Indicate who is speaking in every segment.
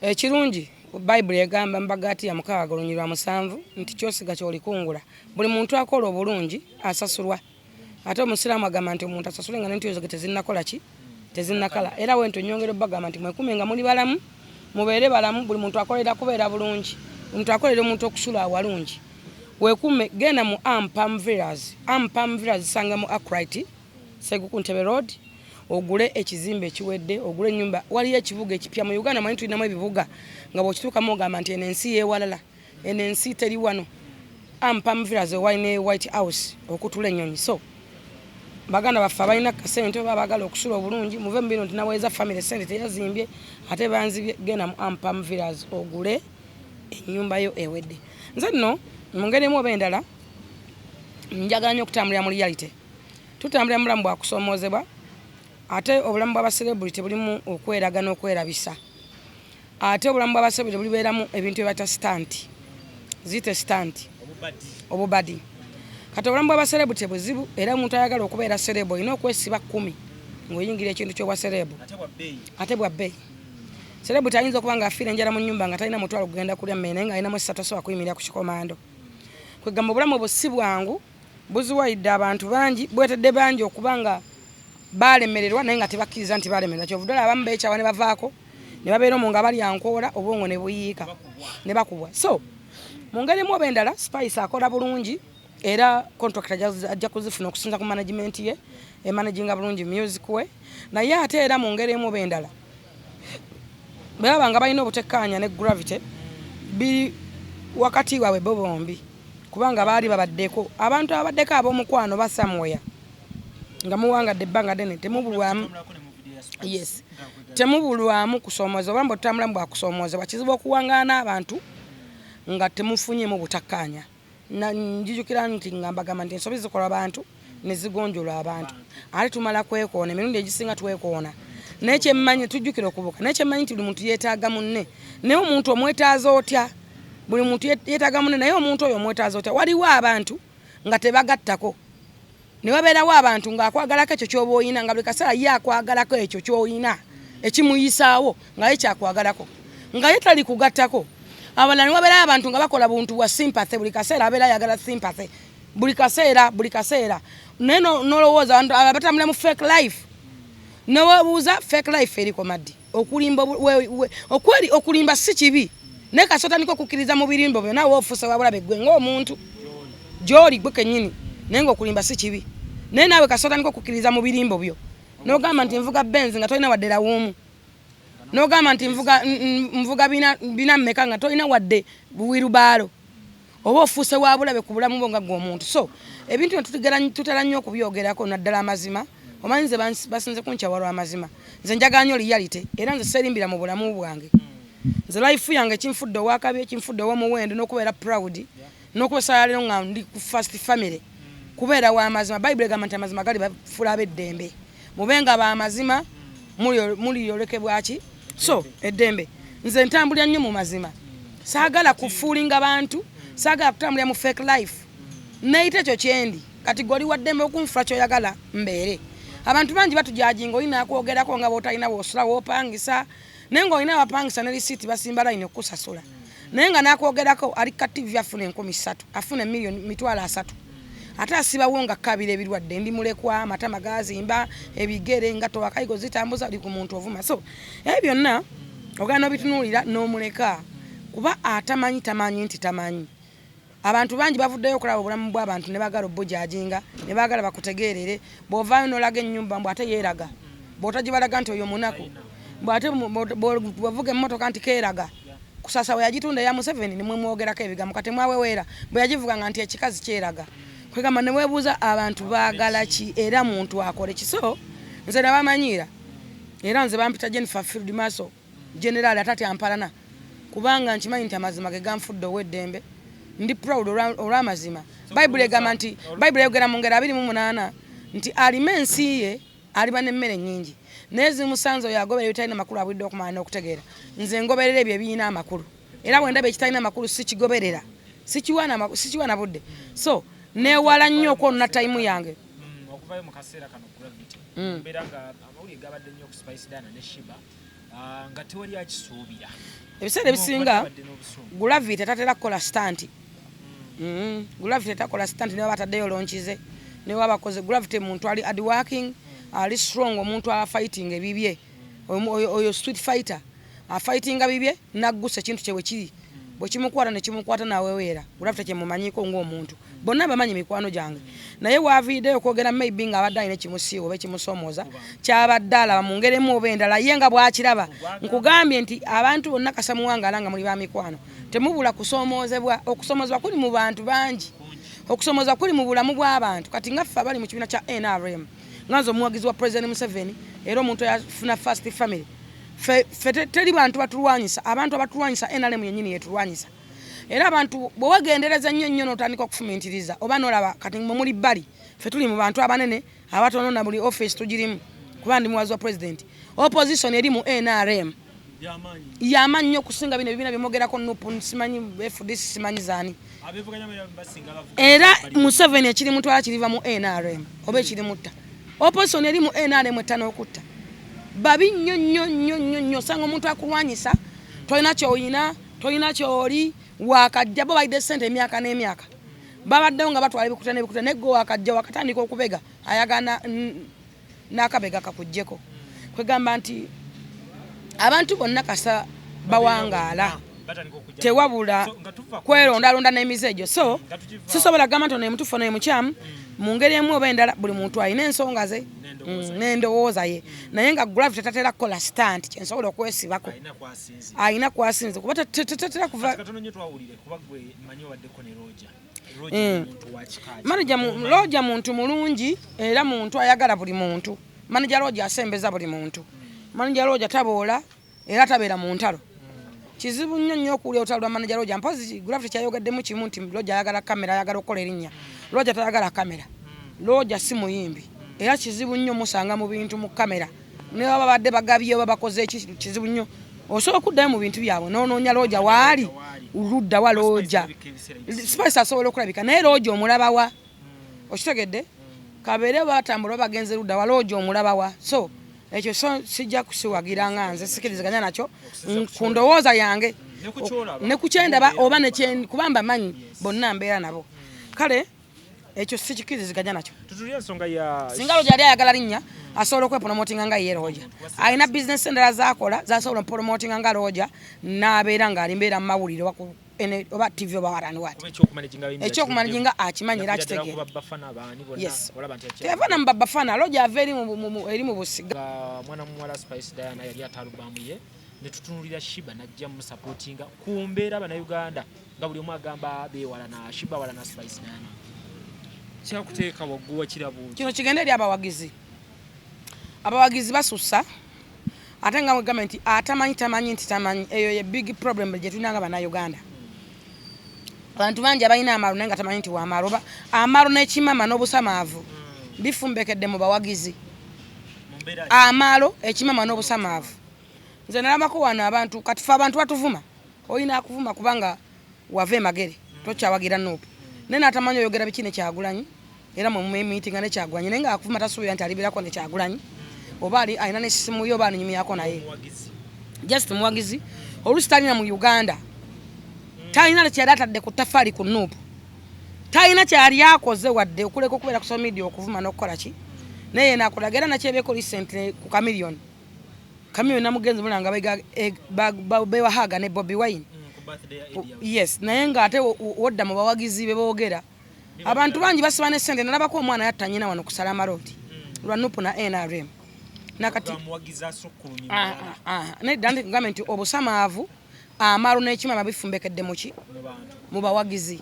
Speaker 1: Ekirungi, Bayibuli egamba mu Baggalatiya 6:7 nti kyosiga kyolikungula. Buli muntu akola obulungi asasulwa. Ate Omusiraamu agamba nti omuntu asasule nga n'entuuyo ze tezinnakola ki? Tezinnakala. Era wentyo nnyongera obbagamba nti mwekuume nga muli balamu, mubeere balamu, buli muntu akolera kubeera bulungi. Buli muntu akolera omuntu okusula awalungi. Weekuume, genda mu Ampam Villas. Ampam Villas zisanga mu Akright, Seguku Ntebe Road. Ogule ekizimbe ekiwedde, ogule ennyumba. Waliyo ekibuga ekipya mu Uganda, manyi tulinamu ebibuga nga bw'okituukamu ogamba nti eno ensi y'ewalala, eno ensi teri wano. Ampam Villas ewali ne White House okutula ennyonyi. So baganda baffe abalina kasente oba abaagala okusula obulungi, muve mu bino nti naweeza famire sente teyazimbye ate banzibye. Genda mu Ampam Villas ogule ennyumba yo ewedde. Nze nno mu ngeri emu oba endala njagala nnyo okutambulira mu reality. Tutambulira mu bulamu bwa kusoomoozebwa, ate obulamu bw'aba celebrity bulimu okweraga n'okwerabisa. Ate obulamu bw'aba celebrity bulibeeramu ebintu bye bayita stunt, ziyite stunt, obubadi. Kati obulamu bw'aba celebrity buzibu, era omuntu ayagala okubeera celeb olina okwesiba 10 ng'oyingira ekintu ky'obwa celeb. Ate bwa bbeeyi. Celebrity ayinza okuba ng'afiira enjala mu nnyumba nga talina mutwalo gugenda kulya mmere, naye ng'alinamu 3 asobola kuyimirira ku kikomando. Kwegamba obulamu obwo si bwangu, buziwayidde abantu bangi, bwetedde bangi okuba nga balemererwa naye nga tebakkiriza nti balemererwa. Kyovudde olaba abamu beekyawa ne bavaako ne babeera omwo nga balya nkoola, obwongo ne buyiika ne bakubwa. So mu ngeri emu oba endala Spice akola bulungi era contract ajja kuzifuna okusinza ku management ye, emanaginga bulungi music we. Naye ate era mu ngeri emu oba endala bwe baba nga balina obutekkaanya ne Gravity biri wakati waabwe bo bombi, kubanga baali babaddeko abantu ababaddeko ab'omukwano ba somewhere nga muwangadde ebbanga ddene, temubulwamu. Yes, temubulwamu kusoomoozebwa. Obulamu bwe tutambulamu bwa kusoomoozebwa. Kizibu okuwangaala n'abantu nga temufunyemu butakkaanya. Njijukira nti nga mbagamba nti ensobi zikolwa bantu ne zigonjolwa abantu, ate tumala kwekoona. Emirundi egisinga twekoona, naye kyemmanyi tujjukira okubuka. Naye kyemmanyi nti buli muntu yeetaaga munne, naye omuntu omwetaaza otya? Buli muntu yeetaaga munne, naye omuntu oyo omwetaaza otya? Waliwo abantu nga tebagattako, ne wabeerawo abantu ng'akwagalako ekyo ky'oba oyina, nga buli kaseera ye akwagalako ekyo ky'oyina ekimuyisaawo, nga ye kyakwagalako, nga ye tali kugattako. Abalala ne wabeerayo abantu nga bakola buntu bwa sympathy, buli kaseera abeera ayagala sympathy, buli kaseera, buli kaseera. Naye n'olowooza abantu abatambulira mu fake life, newebuuza fake life erikoma ddi? Okulimba okweri okulimba si kibi, naye kasi otandika okukkiriza mu birimbo byo, naawe ofuuse wabulabe gwe ng'omuntu gy'oli gwe kennyini. Naye ng'okulimba si kibi, naye naawe kasi otandika okukkiriza mu birimbo byo, n'ogamba nti nvuga Benz nga tolina wadde lawuumu, n'ogamba nti nvuga bina mmeka nga tolina wadde wirubaalo, oba ofuuse wa bulabe ku bulamu bwo nga ggwe omuntu. So ebintu bino tutera nnyo okubyogerako, naddala amazima. Omanyi nze basinze kunkyawa lw'amazima. Nze njagala nnyo reality, era nze seerimbira mu bulamu bwange. Nze life yange ekinfudde owakabi, ekinfudde ow'omuwendo n'okubeera proud n'okubeera leero nga ndi ku first family, kubeera w'amazima. Bayibuli egamba nti amazima gali bafuula ab'eddembe. Mube nga b'amazima muliyolekebwa ki? So eddembe. Nze ntambulira nnyo mu mazima, saagala kufuulinga bantu, saagala kutambulira mu fake life. Neyita ekyo kyendi. Kati gwe oli waddembe okunfula kyoyagala mbeere. Abantu bangi batujajinga, olina akwogerako nga bw'otalina bw'osula w'opangisa, naye ng'olina abapangisa ne risiiti basimba layini okukusasula, naye nga n'akwogerako ali ka TV afuna 3000, afuna emiliyoni 300,000, ate asibawo nga kkabira ebirwadde, ndi mulekwa, amatama gazimba, ebigere nga towakayigo zitambuza, oli ku muntu ovuma. So ebyo byonna ogenda n'obitunuulira n'omuleka, kuba atamanyi tamanyi nti tamanyi. Abantu bangi bavuddeyo okulaba obulamu bw'abantu ne baagala obujajinga, ne baagala bakutegeerere. Bw'ovaayo n'olaga ennyumba mbu ate yeeraga, bw'otagibalaga nti oyo munaku, mbu ate bw'ovuga emmotoka nti keeraga. Kusasa bwe yagitunda eya Museveni ne mwemwogerako ebigambo, kati mwaweweera bwe yagivuga nga nti ekikazi kyeraga. Kwegamba ne weebuuza abantu baagala ki era muntu akole ki? So nze nabamanyiira, era nze bampita Jennifer Field Marshal General atatya mpalana, kubanga nkimanyi nti amazima ge ganfudde ow'eddembe. Ndi proud olw'amazima. Bayibuli egamba nti, Bayibuli eyogera mu ngero 28 nti alima ensi ye aliba n'emmere nnyingi, naye zimusanze oyo agoberera ebitalina makulu abulidde okumala n'okutegeera. Nze ngoberera ebyo ebirina amakulu, era bwe ndaba ekitalina makulu sikigoberera, sikiwa na budde. So neewala nnyo okwonoona tayimu yange.
Speaker 2: Okuvayo mu kaseera kano Gravity, mbeera nga amawulire gabadde nnyo ku Spice Diana ne Sheebah. Nga tewali akisuubira.
Speaker 1: Ebiseera ebisinga Gravity tatera kukola stunt. Gravity takola stunt, ne bataddeyo launch ze ne wabakoze. Gravity muntu ali hard working, ali strong, omuntu a fighting ebibye. Oyo street fighter afightinga bibye, naggusa ekintu kye bwe kiri, bwe kimukwata ne kimukwata naweweera. Gravity kyemumanyiko ng'omuntu, bonna bamanyi mikwano gyange, naye waaviideyo okwogera maybe ng'abadde alina ekimusiiwa oba ekimusoomooza kyabadde alaba mu ngeri emu oba endala, ye nga bw'akiraba. Nkugambye nti abantu bonna kasamuwangaala nga muli ba mikwano, temubula kusoomoozebwa. Okusoomoozebwa kuli mu bantu bangi, okusoomoozebwa kuli mu bulamu bw'abantu. Kati nga ffe abali mu kibiina kya NRM, nga nze omuwagizi wa President Museveni era omuntu eyafuna first family, ffe teri bantu batulwanyisa. Abantu abatulwanyisa, NRM yennyini yetulwanyisa. Era abantu bwe wegendereza nnyo nnyo n'otandika okufumintiriza oba n'olaba, kati mwe muli bbali, ffe tuli mu bantu abanene abatono na buli office tugirimu, kuba ndi muwazi wa president. Opposition eri mu NRM yamaanyi nnyo okusinga bino ebibiina byemwogerako, NUP, simanyi FDC, simanyi zaani. Era Museveni ekiri mutwala kiriva mu NRM oba ekiri mutta. Opposition eri mu NRM etta n'okutta, babi nnyo nnyo nnyo nnyo nnyo. Osanga omuntu akulwanyisa, tolina kyoyina, tolina kyoli, wakajja, bo balidde sente emyaka n'emyaka, babaddewo nga batwala ebikuta n'ebikuta, naye gwe wakajja, wakatandika okubega, ayagala n'akabega kakuggyeko. Kwegamba nti abantu bonna kasa bawangaala, tewabula kwerondalonda n'emize egyo. So sisobola kugamba nti ono ye mutuufu, ono ye mukyamu. Mu ngeri emu oba endala, buli muntu alina ensonga ze n'endowooza ye, naye nga Gravity tatera kukola stunt kyensobola okwesibako, alina kwasinze kuba tatera kuva. Manager Roger muntu mulungi era muntu ayagala buli muntu. Manager Roger asembeza buli muntu. Manager Roger taboola era tabeera mu ntalo. Kizibu nnyo nnyo okuwulira olutalo lwa manager Roger. Mpozi Gravity kyayogeddemu kimu nti Roger ayagala kamera, ayagala okukola erinnya. Roger tayagala kamera. Roger si muyimbi, era kizibu nnyo musanga mu bintu mu kamera. Ne baba babadde bagabye oba bakoze eki, kizibu nnyo osobola okuddayo mu bintu byabwe n'onoonya Roger waali ludda wa. Roger Spice asobola okulabika, naye Roger omulabawa? Okitegedde? Kabeere batambula oba bagenze ludda wa, Roger omulabawa? So ekyo so sijja kusiwagira, nga nze sikiriziganya nakyo ku ndowooza yange ne ku kyendaba oba kuba mbamanyi bonna mbeera nabo. Kale ekyo sikikiriziganya nakyo. Singa Roger yali ayagala linnya, asobola okwepromotinga nga ye Roger. Alina bizinesi endala zakola zasobola opromotinga nga Roger, n'abeera ng'ali mbeera mu mawulire oba TV oba warani wati. Ekyokumanaginga akimanyi era akitegeera. Yes, teyava mu babafana. Roger ava eri mu busiga.
Speaker 2: Mwana muwala Spice Diana yali ata album ye, netutunulira Sheebah najja musupportinga ku mbeera Bannayuganda nga buli omu agamba beewala na Sheebah, wala na Spice Diana. Kyakuteeka waggulu wakirabo?
Speaker 1: Kino kigenda eri abawagizi. Abawagizi basussa, ate nga mwegambe nti atamanyi tamanyi nti tamanyi. Eyo ye big problem gye tulina nga Bannayuganda. Abantu bangi abalina amalo naye nga tamanyi nti wamalo, oba amalo n'ekimama n'obusamaavu bifumbekedde mu bawagizi. Amalo, ekimama n'obusamaavu. Nze nalabako wano abantu, kati fe abantu batuvuma, olina akuvuma kubanga wava emagere tokyawagira NUP, naye natamanyi oyogera biki nekyagulanyi, era mwe mumumitinga nekyagulanyi, naye nga akuvuma tasuubira nti alibeerako nekyagulanyi oba alina nesimu ye oba aninyumyako naye. Just muwagizi, oluusi talina mu Uganda, talina kyali atadde ku tafaali ku NUP, talina kyali akoze wadde okuleka okubeera ku social media okuvuma n'okukola ki, naye nakulaga. Era nakyebeko recently ku Chameleone. Chameleone namugenzi mulanga bewahaga ne Bobi Wine. Yes, naye ng'ate wodda mu bawagizi be boogera, abantu bangi basiba ne sente. Nalabako omwana yatta nyina wano ku Salama Road lwa NUP na NRM. Nakati nedda, ngambe nti obusamaavu, amalo n'ekimama bifumbekedde muki? Mu bawagizi.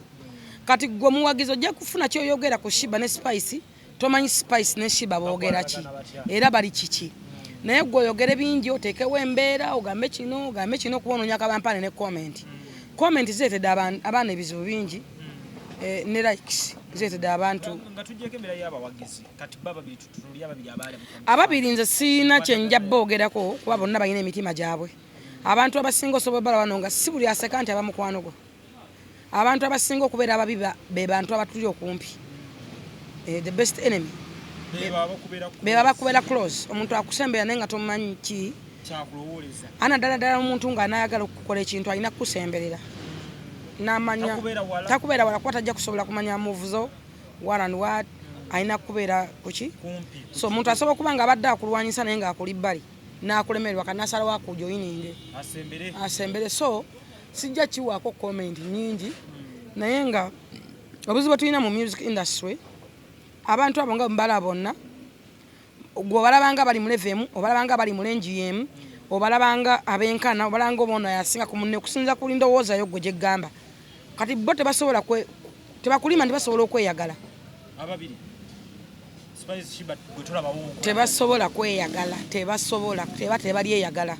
Speaker 1: Kati gwe omuwagizi ojja kufuna kyoyogera ku Sheebah ne Spice, tomanyi Spice ne Sheebah boogera ki era bali kiki, naye gwe oyogere bingi, oteekewo embeera, ogambe kino, ogambe kino, kuba onoonya kabampane ne comment. Comment zireetedde abaana ebizibu bingi, ne likes zireetedde abantu. Ababiri nze siina kyenja boogerako, kuba bonna balina emitima gyabwe. Abantu abasinga osobola bala wano nga si buli aseka nti aba mukwano gwo. Abantu abasinga okubeera ababi be bantu abatuli okumpi. The best enemy beba bakubeera close, omuntu akusembera naye nga tomumanyi ki. Ana ddala ddala omuntu ng'anaayagala okukola ekintu alina kukusemberera n'amanya, takubeera wala kuba tajja kusobola kumanya move zo what and what. Alina kubeera kuki. So omuntu asobola okuba nga abadde akulwanyisa naye ng'akuli bbali n'akulemererwa, kati nasalawo akujoyininge asembere. So sijja kiwaako comment nyingi, naye nga obuzibu bwe tulina mu music industry, abantu abo nga bala bonna gwe obalabanga bali mu level emu, obalabanga bali mu range y'emu, obalabanga abenkana, obalabanga oba ono yasinga ku munne okusinza ku ndowooza yo gwe gyeggamba. Kati bo tebasobola tebakulima nti basobola okweyagala, tebasobola kweyagala, tebasobola, teba tebalyeyagala.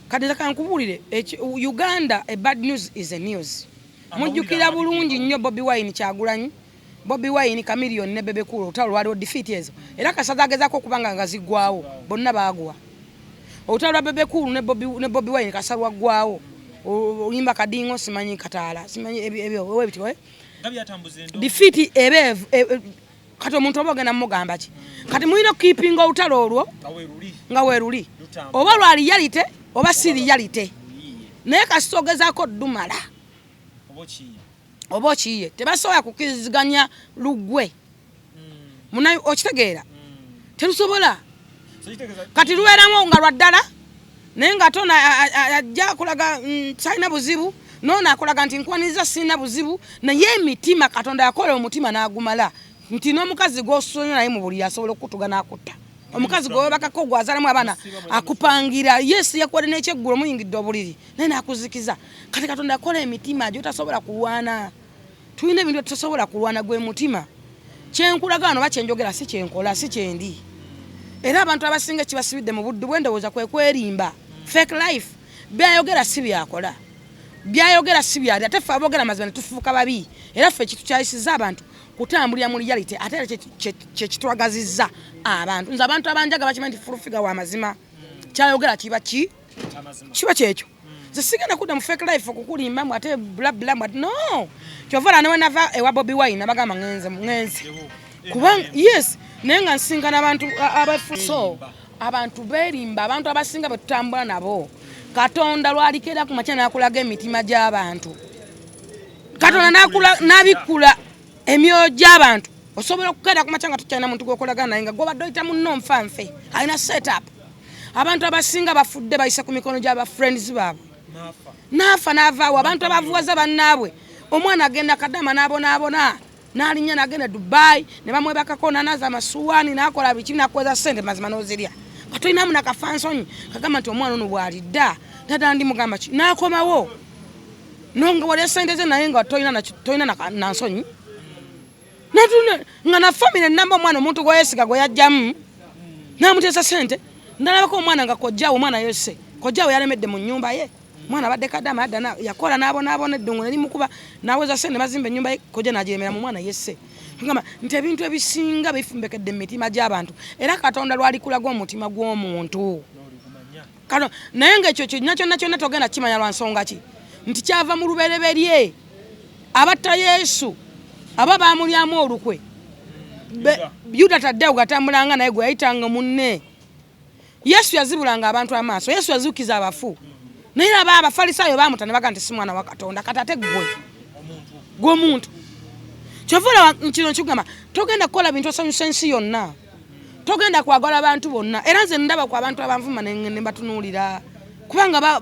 Speaker 1: Kati nze kankubuulire, Uganda, a bad news is a news. Mujjukira bulungi nnyo Bobi Wine, Kyagulanyi, Bobi Wine, Chameleone ne Bebe Cool, olutalo lwaliwo, defeat ezo era kasaza agezaako okuba nga ziggwawo, bonna baagwa. Olutalo lwa Bebe Cool ne Bobi Wine kasa lwaggwawo, oluyimba kadingo simanyi kataala simanyi ebyo ebityo defeat eba kati omuntu oba ogenda mugamba ki? Kati mulina okukeepinga olutalo olwo nga weeruli, oba lwa reality oba si reality, naye kasita ogezaako ddumala oba okiyiye. Tebasobola kukkiriziganya lugwe munaye, okitegeera? Terusobola. Kati lubeeramu nga lwa ddala, naye nga ate ono ajja akulaga salina buzibu, noono akulaga nti nkwaniriza sirina buzibu, naye emitima, Katonda yakola omutima n'agumala nti n'omukazi gw'osonye naye mu buliri asobola okukutuga n'akutta. Omukazi gwewebakako gwazalamu abaana akupangira, yes, yakuwadde n'ekyeggulo, muyingidde obuliri naye n'akuzikiza. Kati Katonda yakola emitima gyotasobola kulwana. Tulina ebintu byetutasobola kulwana, gwe mutima. Kyenkulaga wano oba kyenjogera si kyenkola, si kyendi. Era abantu abasinga ekibasibidde mu buddu bwendowooza kwe kwerimba, fake life. Byayogera si byakola, byayogera si byali. Ate ffe aboogera amazima ne tufuuka babi. Era ffe ekitukyayisiza abantu kutambulira mu reality, ate era kyekitwagazizza abantu. Nze abantu abanjaga bakimanyi nti Full Figure wa mazima, kyayogera kiba ki kiba kyekyo. Nze sigenda kudda mu fake life okukulimba mbu ate bla bla mbu no. Kyova olaba ne wenava ewa Bobi Wine abagamba ngenze ngenze kubanga yes, naye nga nsinkana abantu abafu. So abantu beerimba. Abantu abasinga bwe tutambula nabo, Katonda lwalikera ku makya n'akulaga emitima gy'abantu, Katonda n'abikkula emyoyo gy'abantu. Osobola okukeera ku makya nga tukyalina muntu gwokolagana naye nga gwobadde oyita munno nfanfe, alina setup. Abantu abasinga bafudde bayise ku mikono gy'aba friends baabwe, naafa n'avaawo. Abantu abavuwaza bannaabwe, omwana agenda kadama n'abonaabona n'alinnya n'agenda Dubai ne bamwebakako, n'anaaza amasuwaani, n'akola biki, n'akuweza ssente, mazima n'ozirya nga tolinamu nakafansonyi kagamba nti omwana ono bw'alidda ddala ndi mugamba ki n'akomawo nonga walya ssente ze, naye nga tolina na nsonyi nga na family namba. Omwana omuntu gweyesiga gwe yajjamu n'amuteesa ssente, ndalabako omwana nga kojjaawe, omwana yose kojjaawe yalemedde mu nnyumba ye. Omwana abadde kadama yadda yakola n'abonaabona, eddungu ne limukuba, n'aweza ssente ne bazimba ennyumba ye, kojja n'agiremera mu mwana yesse. Ngamba nti ebintu ebisinga bifumbekedde mu mitima gy'abantu, era Katonda lwalikulaga omutima gw'omuntu kano, naye ngaekyo kyonna kyonna kyonna togenda kimanya. Lwa nsonga ki? Nti kyava mu lubereberye. Abatta Yesu aba bamulyamu olukwe, Yuda Taddewo gatambulanga naye gwe yayitanga munne. Yesu yazibulanga abantu amaaso, Yesu yazuukiza abafu, naye aba Abafalisaayo bamuta ne baga nti si mwana wa Katonda. Kati ate gwe gweomuntu, kyova olaba kino kigamba togenda kukola bintu osanyusa ensi yonna, togenda kwagala bantu bonna. Era nze ndaba ku abantu abanvuma ne mbatunuulira, kubanga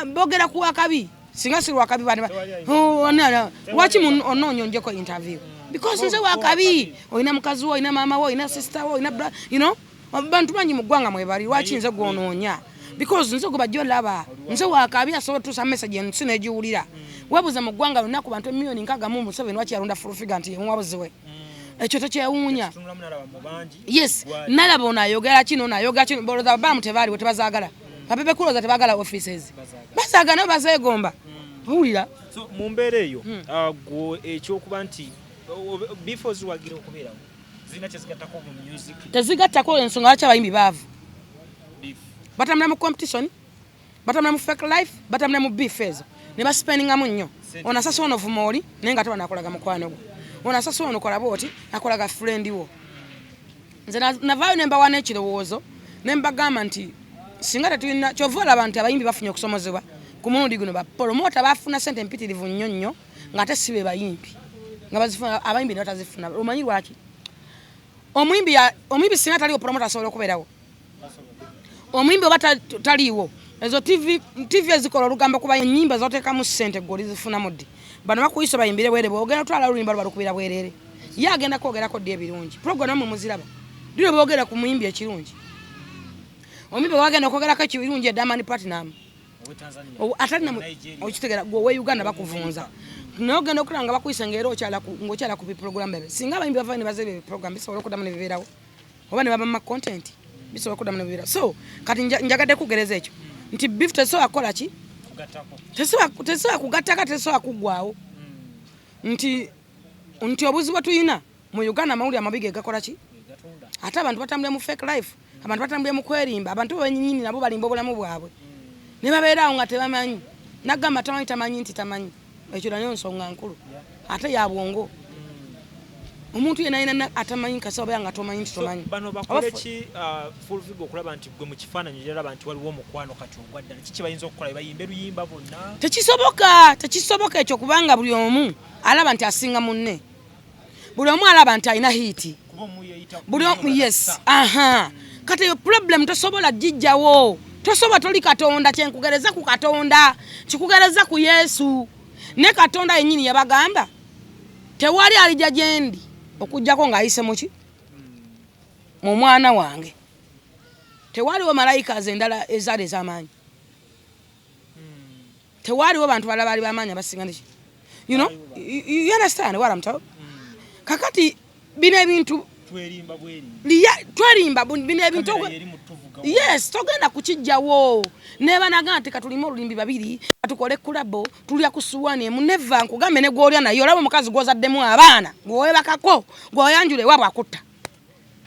Speaker 1: boogera ku wakabi. Singa si lwakabi, lwaki onoonyonjeko interview? Because nze wakabi. Olina mukazi wo, olina maama wo, olina sister wo, olina bantu bangi mu ggwanga mwebali. Lwaki nze gwonoonya? Because nze gwe bajja olaba nze wakabi, asobola otuusa message ensi negiwulira. Webuuza mu ggwanga lonna ku bantu 660,000, Museveni lwaki yalonda Full Figure nti yemuwabuzi we? Ekyo tekyewuunya. Yes, nalaba ono ayogera kino, ono ayogera kino. Bolooza bamu tebaaliwo, tebazaagala ba Bebe Cool oza tebaagala offices, bazaagala nabo bazeegomba, owulira?
Speaker 2: Mu mbeera eyo, gwe ekyokuba nti beef oziwagira okubeerawo, zirina kyezigattako mu music?
Speaker 1: Tezigattako. Ensonga lwaki abayimbi baavu, batambula mu competition, batambula mu fake life, batambula mu beef ezo ne baspendingamu nnyo. Ono asasa ono vuma oli, naye nga teba nakolaga mukwano gwo. Ono asasa ono kola bwoti, akolaga friend wo. Nze navaayo ne mbawa n'ekirowoozo ne mbagamba nti Singa tetulina, kyova olaba nti abayimbi bafunye okusomozebwa ku mulundi guno. Bapromota bafuna sente empitirivu nnyo nnyo, ng'ate si be bayimbi nga bazifuna, abayimbi ne batazifuna. Omanyi lwaki? Omuyimbi singa taliwo, promota asobola okubeerawo? Omuyimbi oba taliiwo, ezo TV ezikola olugambo kuba ennyimba zoteekamu ssente gwe olizifunamu ddi? Bano bakuyisa bayimbire bwerere, ogenda otwala oluyimba lwo balukubira bwerere, ye agenda kwogerako ddi ebirungi? Program mwe muziraba ddi lwe boogera ku muyimbi ekirungi? Omuyimbi wagenda okwogerako ekirungi, Diamond Platnumz atali, okitegera? Gwe owe Uganda bakuvunza, naye ogenda okulaba nga bakuyisa ngaera ng'okyala ku biprogram ebyo. Singa abayimbi bavayo ne baza ebyo biprogram, bisobola okuddamu ne bibeerawo, oba ne baba ma content, bisobola okuddamu ne bibeerawo. So kati njagadde kugereza ekyo nti beef tesobola kukola ki, tesobola kugattako, tesobola kuggwawo, nti obuzibu tulina mu Uganda, amawulire amabi ge gakola ki? Ate abantu batambulira mu fake life, abantu batambulira mu kwerimba, abantu benyini nabo balimba obulamu bwabwe ne babeeraawo nga tebamanyi. Nagamba tamanyi, tamanyi nti tamanyi. Ekyo nayo nsonga nkulu ate ya bwongo. Omuntu yena yena atamanyi kasoba nga tomanyi nti tomanyi.
Speaker 2: Bano bakole ki, Full Figure, okulaba nti gwe mu kifaananyi gyeraba nti waliwo omukwano kati ogwa ddala? Kiki bayinza okukola? Bayimbe luyimba bonna?
Speaker 1: Tekisoboka, tekisoboka ekyo, kubanga buli omu alaba nti asinga munne, buli omu alaba nti alina hit, buli omu. Yes, aha, kati eyo problem tosobola gijjawo, tosobola, toli Katonda. Kyenkugereza ku Katonda, kikugereza ku Yesu, ne Katonda yennyini yabagamba tewali alijja gyendi okugjako ng'ayise muki? Mu mwana wange. Tewaliwo malayika endala ezaali ez'amaanyi, tewaliwo bantu balala baali bamaanyi abasinga neki. You understand what I'm talking? Kakati bino ebintu twerimba, bino ebintu, yes, togenda kukijjawo. Nebanaga nti katulime olulimbi babiri, katukole collabo, tulya ku suwaani emu, neva nkugambe ne gwolya naye. Olaba omukazi gwozaddemu abaana, gwewebakako, gweoyanjula ewaabwe, akutta.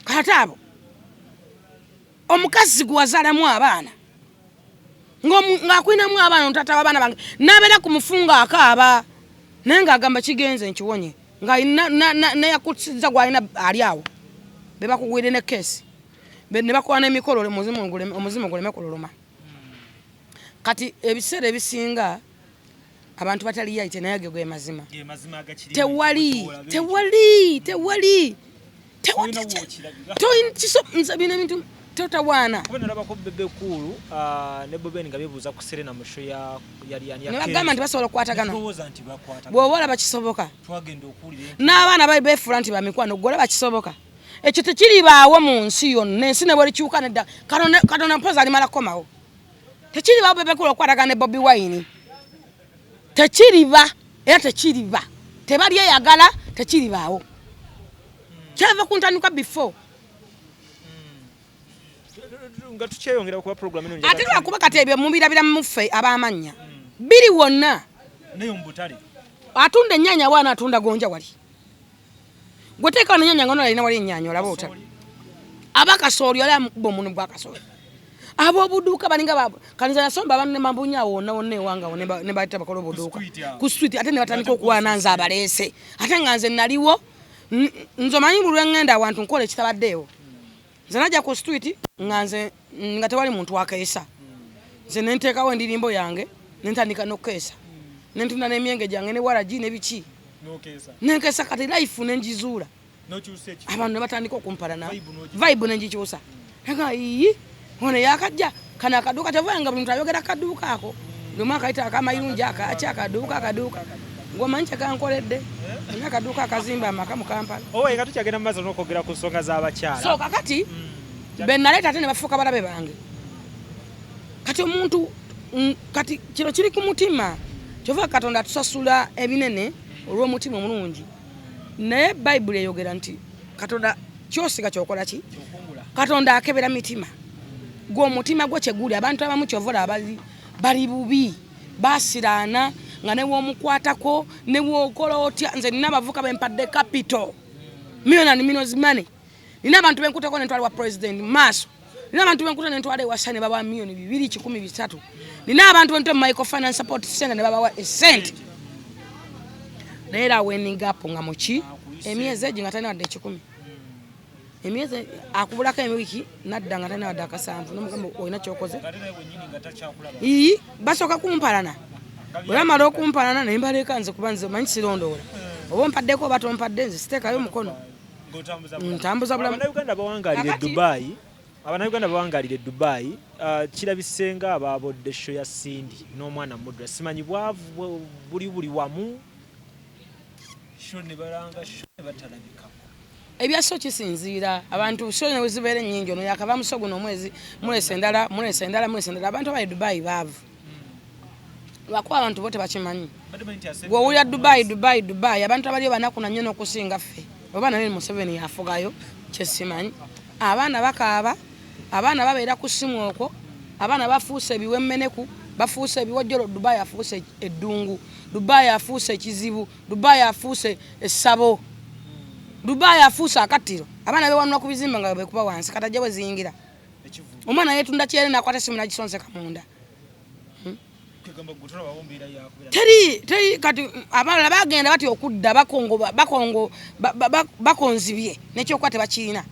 Speaker 1: Kati abo omukazi gwewazaalamu abaana, ng'akulinamu abaana, ontata w'abaana bange, n'abeera ku mufungo akaaba, naye ng'agamba kigenze nkiwonye, nga neyakusiza gwalina ali awo be bakugwire ne keesi ne bakola n'emikolo, omuzimu guleme kululuma. Kati ebiseera ebisinga abantu batali yaite, naye ge mazima. Tewali, tewali, tewali. Nze bino ebintu totawaana.
Speaker 2: Kuba nalabako Bebe Cool ne Bobi nga bebuuza ku Serena mu show ya yali
Speaker 1: yani. Ne bagamba nti basobola okukwatagana. Bw'oba olaba kisoboka, n'abaana bali beefuula nti bamikwano, gwe olaba kisoboka? Ekyo tekiribaawo mu nsi yonna. Ensi ne bwerikyuka nedda, Katonda mpozi alimala kukomawo. Tekiribaawo Bebe Cool okukwatagana ne Bobi Wine, tekiriba era tekiriba. Tebalyeyagala, tekiribaawo. Kyava ku ntandikwa before.
Speaker 2: Nga tukyeyongera kuba program eno.
Speaker 1: Ate lwakuba kati ebyo mubirabira muffe ab'amannya biri wonna. Atunda ennyaanya waana, atunda gonja wali, gweteeka wano ennyaanya nga nolina wali ennyaanya, olaba ota aba kasooli oli amukuba omunu gwa kasooli. Ab'obuduuka balinga kanisa nasomba abantu ne mambunya awo wonna wonna ewange awo ne bayita bakola obuduuka ku street, ate ne batandika okuwaana nze abaleese, ate nga nze naliwo. Nze omanyi buli lwe ŋŋenda awantu nkola ekitabaddeewo. Nze najja ku street nga nze nga tewali muntu akeesa, nze nenteekawo endirimbo yange, nentandika n'okukeesa, nentunda n'emyenge gyange ne waragi ne biki, nenkeesa. Kati life nengizuula, abantu ne batandika okumpalana, vibe nengikyusa. Aga iyi ono yakajja kano akaduuka, kyova nga buli muntu ayogera kaduuka ako, buli omu akayita akamayirungi akaki akaduuka akaduuka. Gwomanyi kyekankoledde nina akaduuka akazimba amaka mu Kampala.
Speaker 2: Owe nga tukyagenda mu maaso n'okwogera ku nsonga z'abakyala.
Speaker 1: So kakati be naleeta ate ne bafuuka balabe bange. Kati omuntu kati kino kiri ku mutima, kyova Katonda atusasula ebinene olw'omutima omulungi. Naye Bayibuli eyogera nti Katonda kyosiga kyokola ki? Katonda akebera mitima, gwe omutima gwo kyeguli. Abantu abamu kyovola bali bubi, basiraana nga newomukwatako newokola otya. Nze nina abavuka bempadde capital million and millions money, nina abantu benkutako nentwala wa president maaso, nina abantu benkuta nentwala ewasa ne babawa 2 miliyoni 300, nina abantu bentute mu microfinance support center ne babawa esente, naye era aweninga apo nga muki emyezi egi nga talina wadde 100. Emyezi akubulako emiwiki nadda nga talina wadde akasanvu, nomugamba olina kyokoze. Ii, basooka kumpalana, bwe bamala okumpalana naye mbaleeka nze, kuba nze manyi sirondoola oba ompaddeko oba tompadde, nze siteekayo mukono, ntambuza bulamu.
Speaker 2: Abannayuganda bawangalira e Dubai, Abannayuganda bawangalira e Dubai, kirabise nga ababodde show ya Cindy n'omwana Mudra. Simanyi bwavu buli buli wamu, show ne balanga show ne batalabikako.
Speaker 1: Ebya show kisinziira abantu, show ne zibeera ennyingi, ono yakava mu show guno omwezi, mulesa endala, mulesa endala, mulesa endala. Abantu abali Dubai baavu, lwakuba abantu bo tebakimanyi. Gw'owulira Dubai, Dubai, Dubai, abantu abaliyo banaku na nnyo n'okusinga ffe. Oba naye Museveni yafugayo kyesimanyi. Abaana bakaaba, abaana babeera ku ssimu okwo, abaana bafuuse ebiwemmeneku, bafuuse ebiwojjolo. Dubai afuuse eddungu, Dubai afuuse ekizibu, Dubai afuuse essabo, Dubai afuuse akattiro. Abaana bewanula ku bizimbe nga bekuba wansi, katajja bwe ziyingira. Omwana yetunda kyere nakwata essimu nagisonseka munda. Teri, teri. Kati abalala bagenda batya okudda? Bakongo bakonzibye nekyokuba tebakirina,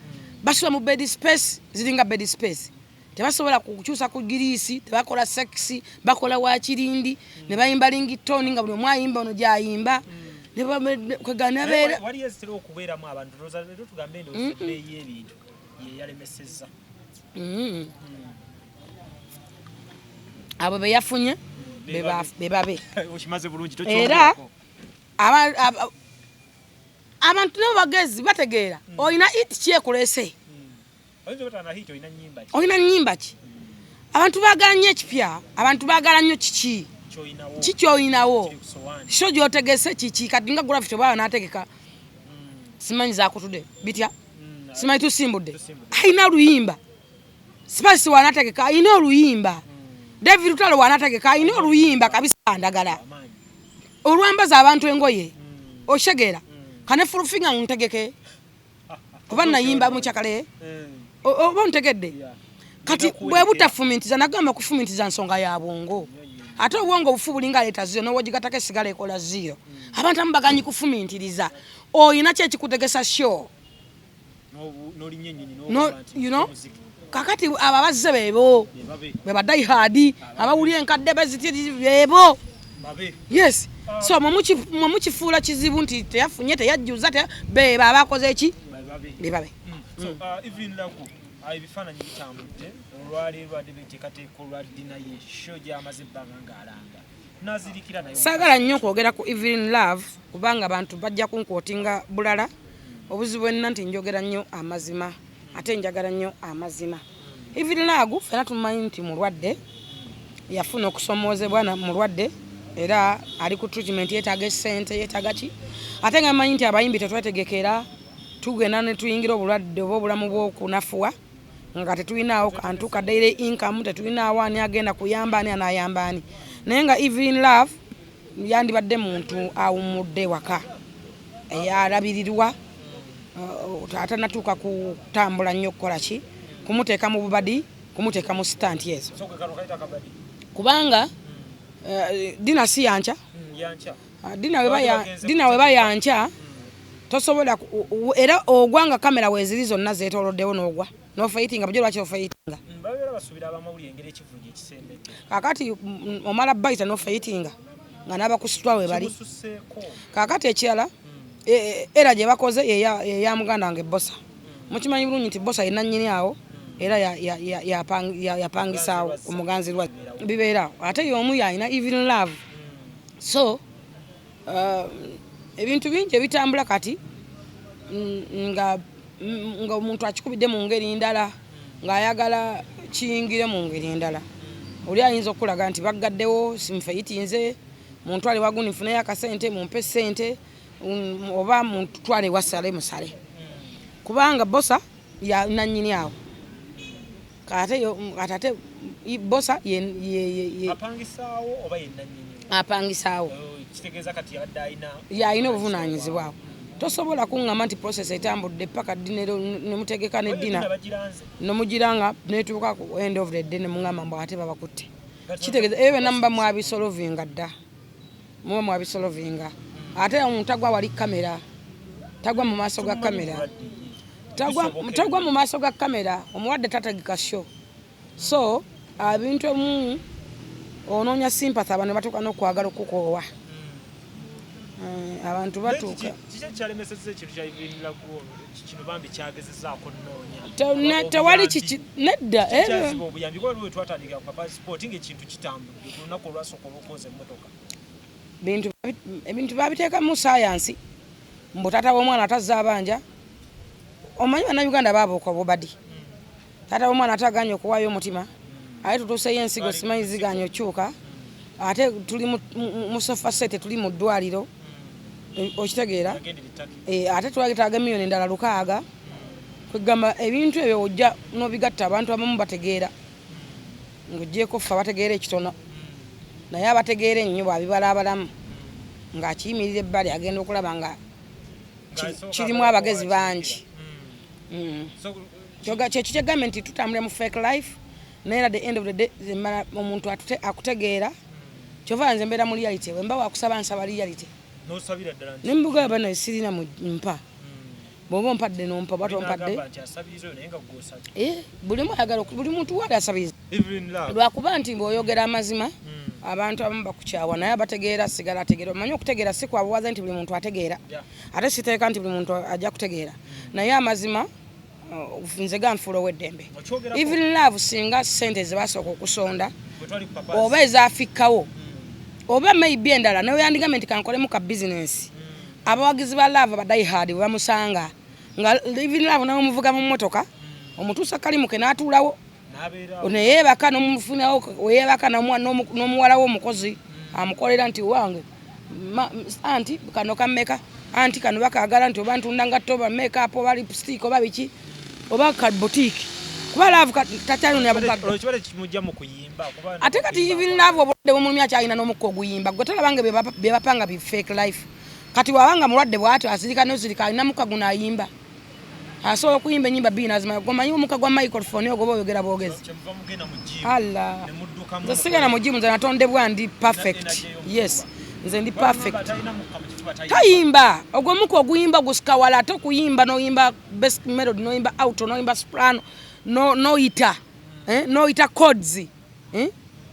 Speaker 1: basula mu bed space, ziringa bed space, tebasobola kukyusa ku giriisi, tebakola sex, bakola wakirindi ne bayimba ringtone nga buli omu ayimba ono gyayimba kweganabeera.
Speaker 2: Waliyo ezitera okubeeramu abantu, ndowooza leero tugambe ndowooza ebbeeyi y'ebintu yeyalemesezza.
Speaker 1: Abo be yafunye be babe.
Speaker 2: Okimaze bulungi.
Speaker 1: Era abantu nabo bagezi, bategeera olina hit kyekulese, olina nyimba ki. Abantu baagala nnyo ekipya, abantu baagala nnyo kiki kikyoyinawo, show gyotegese kiki. Kati nga Gravity bwaba nategeka simanyi zakutude bitya, simanyi tusimbudde, alina oluyimba. Spice wanategeka alina oluyimba. David Lutalo wanategeka alina oluyimba kabisa, ndagala olwambaza abantu engoye, okitegeera? Kane Full Figure ntegeke kuba nayimba mukyakale, oba ontegedde? Kati bwe butafumintiza, nagamba kufumintiza nsonga ya bwongo, ate obwongo obufu bulinga aleeta zero, nowogigatako esigala ekola zero. Abantu amu baganyi kufumintiriza. Oyina ki ekikutegesa show? No, you know, kakati abo abazze beebo be ba diehard abawulira enkadde baziti beebo. Yes, so mwe mukifuula kizibu nti teyafunye, teyajjuza, beebo abakoze eki, bebabe.
Speaker 2: So Evelyn Lagu, ebifaananyi bitambudde olwaleero, lwadde beteekateeka olwa dinner ye show gy'amaze ebbanga ng'alanga, nazirikira naye.
Speaker 1: Saagala nnyo kwogera ku Evelyn Love kubanga abantu bajja kunkwotinga bulala. Obuzibu bwenna nti njogera nnyo amazima, ate njagala nnyo amazima. Evelyn Love fena tumanyi nti mulwadde, yafuna okusomoozebwa na mulwadde, era ali ku treatment, yeetaaga essente, yeetaaga ki. Ate nga manyi nti abayimbi tetwetegekera, tugenda ne tuyingira obulwadde oba obulamu bw'okunafuwa nga tetulinaawo kantu ka daily income, tetulinaawo ani agenda kuyamba ani, anayamba ani. Naye nga Evelyn Love yandibadde muntu awummudde waka, eyalabirirwa, atanatuuka kutambula nnyo, kukola ki, kumuteeka mu bubadi, kumuteeka mu stunt ezo, kubanga dinner si yanca. Dinner weba yanca, tosobola era ogwa nga kamera weeziri zonna zeetooloddewo, n'ogwa nofaintinga. Bujo lwaki ofaintinga? Kakati omala bayita nofaintinga nga n'abakusitwa we bali. Kakati ekirala, era gye bakoze yeya muganda wange Bosa. Mukimanyi bulungi nti Bosa ye nannyini awo, era yapangisaawo ku muganzi lwa bibeeraawo, ate y'omu yalina Evelyn Love. So ebintu bingi ebitambula kati nga omuntu akikubidde mu ngeri ndala, ng'ayagala kiyingire mu ngeri ndala. Oli ayinza okulaga nti baggaddewo, simufeyitinze, muntwale wagundi nfuneyo akasente, mumpe sente, oba muntwale wasale musale, kubanga Bosa ya nannyini awo. Ate ate Bosa
Speaker 2: apangisaawo oba ye nannyini?
Speaker 1: Apangisaawo.
Speaker 2: Kitegeeza kati yabadde alina
Speaker 1: yalina obuvunaanyizibwa. Tosobola kuŋŋamba nti process etambudde paka dinner nemutegeka ne dinner nomugiranga netuuka ku end of the day nemuŋŋamba mbu ate babakutte. Kitegeeza ebyo byonna muba mwabisolovinga dda, muba mwabisolovinga. Ate omuntu tagwa wali kamera, tagwa mu maaso ga kamera. Tagwa mu maaso ga kamera, omuwadde tategeka show. So ebintu ebimu onoonya sympathy, abantu batuuka n'okwagala okukoowa. Abantu batuuka.
Speaker 2: Kiki ekyalemesezza ekintu kya Evelyn Lagu kino bambi kyagezezaako nnoonya?
Speaker 1: Tewali kiki nedda.
Speaker 2: Kyaziba obuyambi kuba lwe twatandikira ku Papa Sport ng'ekintu kitambudde ku lunaku olwasooka olw'okwoza emmotoka.
Speaker 1: Ebintu babiteekamu sayansi, mbu taata w'omwana atazza abanja. Omanyi Bannayuganda baabuuka obubadi. Taata w'omwana ate aganye okuwaayo omutima, ate tutuuseyo ensigo simanyi ziganye okyuka, ate tuli mu sofa set, tuli mu ddwaliro, okitegeera? Ate twetaaga emiliyoni endala 600. Kwegamba ebintu ebyo ojja n'obigatta, abantu abamu bategeera, ng'ogyeko ffe abategeera ekitono, naye abategeera ennyo bw'abibalaabalamu ng'akiyimirira ebbali, agenda okulaba nga kirimu abagezi bangi. Kyekyo kyegambye nti tutambulira mu fake life, naye at the end of the day omuntu akutegeera. Kyova nze mbeera mu reality, bwe mba wakusaba nsaba reality, nembuga bano sirina mpa, bw'oba ompadde nompa, oba tompadde. Buli omu ayagala, buli muntu waali asabiriza, lwakuba nti bw'oyogera amazima abantu abamu bakukyawa, naye abategeera sigala ategeera. Omanyi okutegeera si kwabuwaza nti buli muntu ategeera, ate siteeka nti buli muntu ajja kutegeera, naye amazima nze ganfuula ow'eddembe. Even Love, singa sente zebasooka okusonda oba ezafikkawo oba maybe endala, naye yandigambye nti kankolemu ka bizinensi. Abawagizi ba Love ba diehard bwe bamusanga nga Even Love nawe omuvuga mu mmotoka, omutuusa kalimu ke n'atuulawo neyeebaka, n'omufunawo weyeebaka n'omuwala we omukozi amukolera nti wange anti kano kammeka, anti kano bakaagala, nti oba ntunda ngatto oba makeup oba lipstick oba biki oba ka boutique, kuba Love takyanoonya bugagga. Ate kati Even Love obulwadde bumulumya, akyalina n'omukka oguyimba. Gwe tolaba nga bye bapanga bi fake life? Kati wabanga mulwadde bw'atyo azirika nozirika, alina mukka guno ayimba, asobola okuyimba enyimba bbiri nazimala. Gomanyi omukka gwa microphone ogwo, oba oyogera bwogezi. Alla, nze sigenda mu gym, nze natondebwa ndi perfect. Yes, nze ndi perfect. Tayimba ogwo omukka oguyimba gusika wala, ate okuyimba noyimba best melody, noyimba alto, noyimba soprano, noyita noyita chords,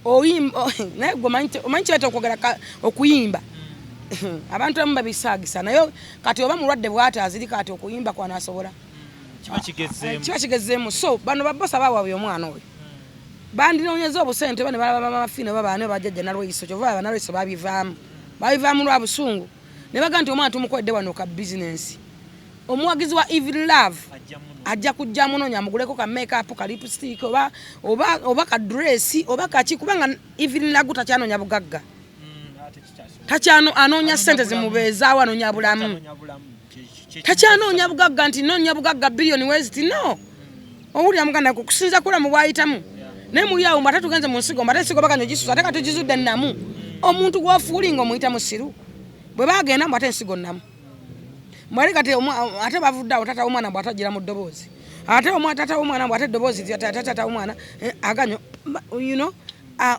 Speaker 1: oyimba, naye gwe omanyi kireeta okwogera okuyimba. Abantu abamu babisaagisa, naye kati oba mulwadde bw'ati azirika ati, okuyimba kwanasobola kiba kigezeemu. So bano babosa baawabye omwana oyo, bandinoonyeza obusente oba ne balaba bamafina oba baani bajjajja Nalweyiso. Kyova Banalweyiso babivaamu, babivaamu lwa busungu, ne baga nti omwana tumukoledde wano ka bizinensi. Omuwagizi wa Even Love ajja kujja munoonya amuguleko ka makeup, ka lipstick oba, oba, oba ka dress oba kaki, kubanga Even Lagu takyanoonya bugagga, takyano anoonya sente zimubeezaawo, anoonya bulamu, takyanoonya bugagga nti noonya bugagga biliyoni weziti no. Owulira muganda, kusinza kulamu bwayitamu, naye muli awo mbate tugenze mu nsigo, mbate ensigo baganya ogisusa, ate kati tugizudde nnamu. Omuntu gwofuulinga omuyita musiru, bwe bagenda mbu ate ensigo nnamu, mwali kati ate bavudde awo, tata w'omwana mbw atagira mu ddoboozi, ate tata w'omwana mbw ate eddoboozi tata w'omwana aganyo,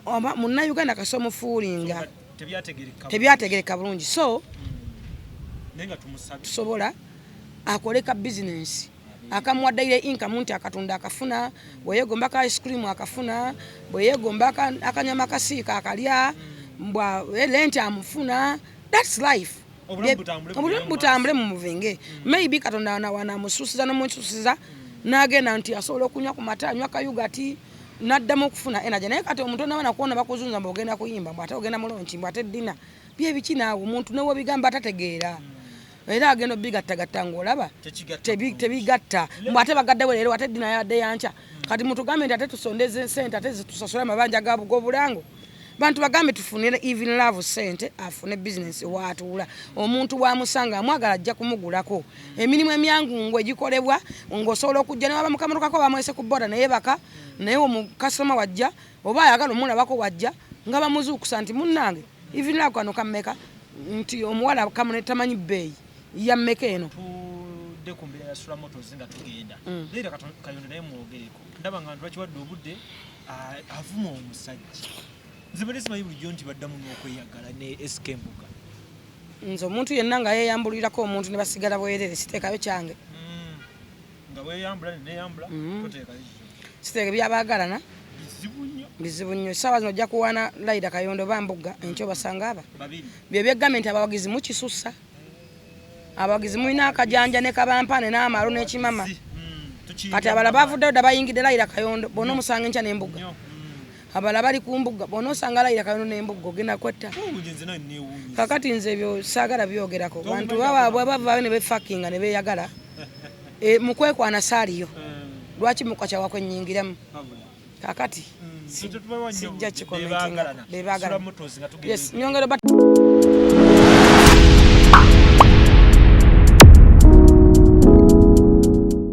Speaker 1: oba Munnayuganda kasi omufuulinga tebyategereka bulungi. So tusobola akole ka bizinensi akamuwa daily income, nti akatunda akafuna, bweyegomba ka ice cream akafuna, bweyegomba akanyama kasiika akalya, mbwa rent amufuna. That's life. Obulamu butambule mu muvinge. Maybe Katonda wanamususiza nomususiza n'agenda nti asobola okunywa ku mata, anywa kayugati, n'addamu okufuna energy. Naye kati omuntu onaba nakuwona bakuzunza mbu ogenda kuyimba, mbu ate ogenda mu launch, mbu ate dinner, byebiki naawe? Omuntu newebigamba tategeera, era agenda obigattagatta ng'olaba tebigatta, mbu ate bagaddewo leero, ate dinner yadde yanca. Kati mutugambe nti ate tusondeze sente, ate zitusasule amabanja g'obulango. Bantu bagambe tufunire Even Love sente afune bizinesi waatuula. Omuntu bwamusanga amwagala ajja kumugulako. Emirimu emyangungu egikolebwa ng'osobola okujja newaba mukamotokako bamwese ku boda naye baka, naye omukasitoma wajja oba ayagala omulabako wajja nga bamuzuukusa nti munnange Even Love kano kammeka, nti omuwala kamune tamanyi bbeeyi ya mmeka eno.
Speaker 2: Tudde ku mbeera ya Sula Motors nga tugenda. Leero Kayondo naye mwogereko, ndaba nga lwakiwadde obudde avuma omusajja. Nze badde simanyi bulijjo nti baddamu n'okweyagala ne SK Mbuga.
Speaker 1: Nze omuntu yenna nga yeeyambulirako omuntu ne basigala bwerere, siteekayo kyange.
Speaker 3: Nga weyambula neyambula toteekayo kikyo.
Speaker 1: Siteeke byabaagalana.
Speaker 3: Bizibu nnyo.
Speaker 1: Bizibu nnyo. Essaawa zino ojja kuwaana Laida Kayondo oba Mbugga, enkya obasanga aba.
Speaker 3: Babiri.
Speaker 1: Bye byeggambye nti abawagizi mukisussa. Abawagizi mulina akajanja ne kabampaane n'amalo n'ekimama. Kati abalala bavuddeyo dda bayingidde Laila Kayondo, bw'ona omusanga enkya n'Embuga. Abalala bali ku Mbuga, bw'ona osanga Laila Kayondo n'Embuga ogenda kwetta. Kakati nze ebyo saagala byogerako. Bantu baba bavaayo ne befakinga ne beeyagala. Mu kwekwana saaliyo. Lwaki mukakyawa kwennyingiramu? Kakati sijja kikomentinga. Beebaagalana. Yes, nyongera.